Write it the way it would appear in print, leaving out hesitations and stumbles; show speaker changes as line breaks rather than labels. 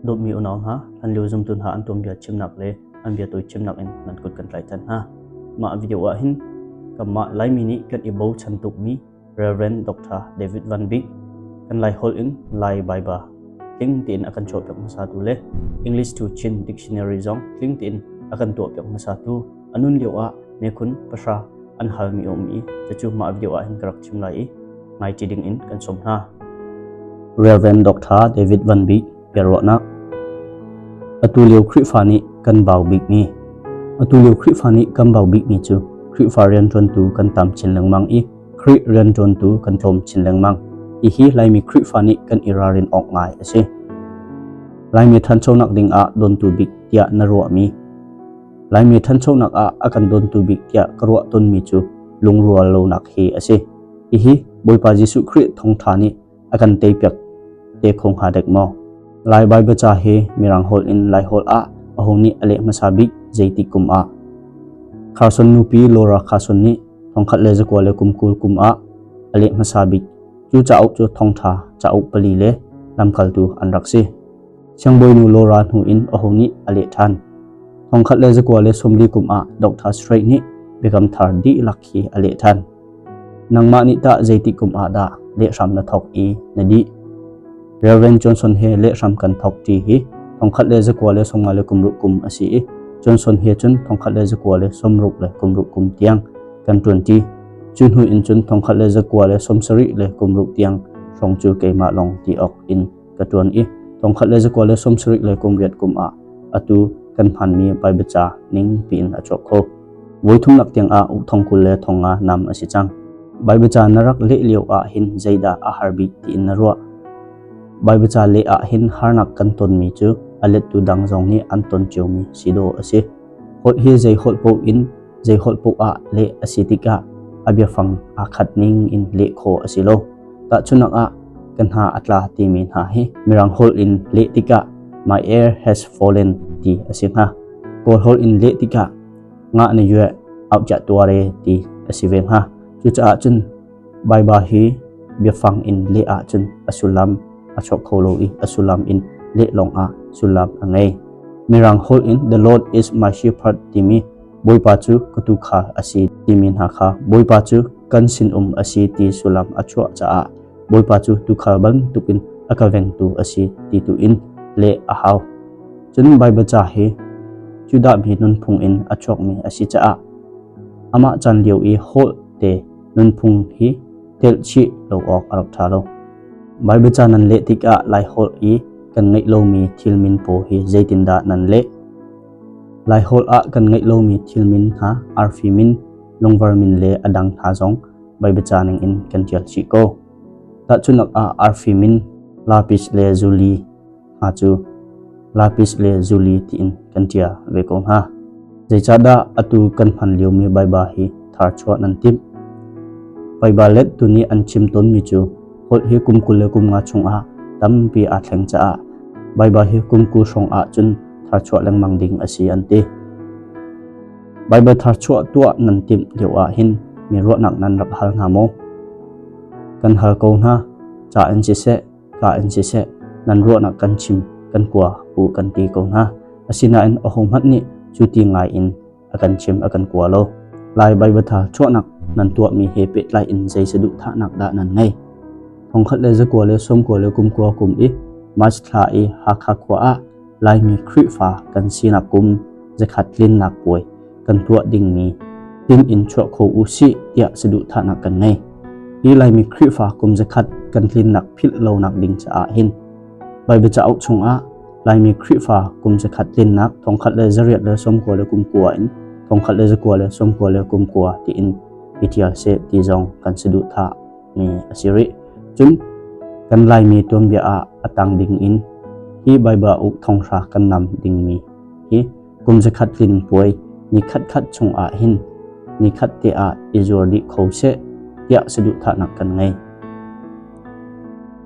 Dawtmi unau hna, hlanlio zumtu hna an tuanbia chimnak le an biatawi chimnak in nan kut kan tlaih than hna. Mah video ah hin kanmah Laimi nih kan i bochan tukmi Rev. Dr. David Van Bik kan Lai holh in Lai Bible tling tein a kan chuahpiak hmasatu le English to Chin Dictionary zong tling tein a kan tuahpiak hmasatu a nun lio ah mekhun pahra an halmi a um i cucu mah video ah hin ka rak chim lai i ngaiṭi ding in kan sawm hna. Rev. Dr. David Van Bik biaruahnak Atu lio Khrihfa nih kan bau bikmi Atu lio Khrihfa nih kan bau bikmi cu Khrihfa rianṭuantu kan tam chin lengmang i Khrih rianṭuantu kan tlawm chin lengmang. Hihi Laimi Khrihfa nih kan i ralrin awk ngai a si. Laimi ṭhanchonak ding ah dontu bik tiah na ruahmi Laimi ṭhanchonak ah a kan dontu bik tiah ka ruah tawnmi cu lungrual lonak hi a si. Hihi Bawipa Jesuh Khrih thawngṭha nih a kan teipiak te kho hnga dek maw? Lai Baibal ca hi Mirang holh in Lai holh ah aho nih a leh hmasa bik zeiti kum ah? Carson nupi Laura Carson nih 1920 kum ah a leh hmasa bik. Cu cauk cu thawngṭha cauk pali le lamkaltu an rak si. Siangbawinu Laura hnu in aho nih a leh ṭhan. 1940 kum ah Dr. Strait nih Biakam Thar dihlak hi a leh ṭhan. Nangmah nih tah zeitik kum ah dah lehhram na thawk i na dih? Reverend Johnson he lehhram kan thawk ṭi hi 1956 kum a si i Johnson he cun 1966 kum tiang kan ṭuanṭi. Cu hnu in cun 1976 tiang hrawng cu keimah lawng ti awk in ka ṭuan i 1978 kum ah atu kan hmanmi Baibal ca ning piin a chuak kho. Voi thumnak tiang ah thong 20 le thong nga nam a si cang. Baibal ca na rak leh lio ah hin zeidah a har bik tiin na ruah? Baibal ca leh ah hin harnak kan tonmi cu a lettu dang zong nih an ton ciomi si dawh a si. Holh hi zei holh paoh in zei holh paoh ah leh a si tikah a biafang aa khat ning in leh khawh a si lo. Tahchunhnak ah, ka hna a tla timi hna hi Mirang holh in leh tikah my ear has fallen ti a si hnga. Kawl holh in leh tikah ngah na yue auhciah tuare ti a si ve hnga. Cucaah cun Baibal hi biafang in leh ahcun a sullam a chuak kho lo i a sullam in leh lawng ah sullam a ngei. Mirang holh in the Lord is my shepherd timi Bawipa cu ka tuukhal a si timi hna kha Bawipa cu kan sinum a si ti sullam a chuah caah Bawipa cu tuukhal bantukin a ka vengtu a si ti tu in leh a hau. Cun Baibal ca hi Judah mi nunphung in a chuakmi a si caah amah caan lio i holh te nunphung hi telh chih lo awk a rak ṭha lo. Baibal ca nan leh tikah Laiholh i kan ngeih lomi thil min pawl hi zeitindah nan leh? Laiholh ah kan ngeih lomi thil min hna arfi min, lungvar min le a dang hna zong Baibal ca ningin kan ṭial chih ko. Tahchunhnak ah arfi min lapis le zuli hna cu lapis le zuli tiin kan ṭial ve ko hna. Zeicahdah atu kan hman liomi Baibal hi tharchuah nan timh? Baibal lettu nih an chim tawnmi cu holh hi kum 20 le kum nga chungah tampi aa thleng caah Baibal hi kum 20 hrawng ahcun tharchuah lengmang ding a si an ti. Baibal tharchuah tuah nan timh lio ah hin mi ruahnak nan rak hal hna maw? Kan hal ko hna, ca in siseh, ka in siseh, nan ruahnak kan chim, kan kua u kan ti ko hna. Asinain ahohmanh nih cu ti ngai in a kan chim a kan kua lo. Lai Baibal tharchuahnak nan tuahmi he pehtlai in zei saduhthahnak dah nan ngei? 1999 kum i March thla i Hakha khua ah Laimi Khrihfa kan sinak kum zakhat tlinnak puai kan tuah dingmi tin in chuah kho u sih tiah saduhthahnak kan ngei. Hi Laimi Khrihfa kum zakhat kan tlinnak philh lonak ding caah hin Baibal cauk chungah Laimi Khrihfa kum zakhat tlinnak 1899 in 1999 tiin i ṭial seh ti zong kan saduhthah mi a si rih. Cun kan Laimi tuanbia ah a tang ding in hi Baibal uk thonghra kan nam dingmi hi kum zakhat tlin puai ni khatkhat chungah hin ni khat te ah i zuar dih kho seh tiah saduhthahnak kan ngei.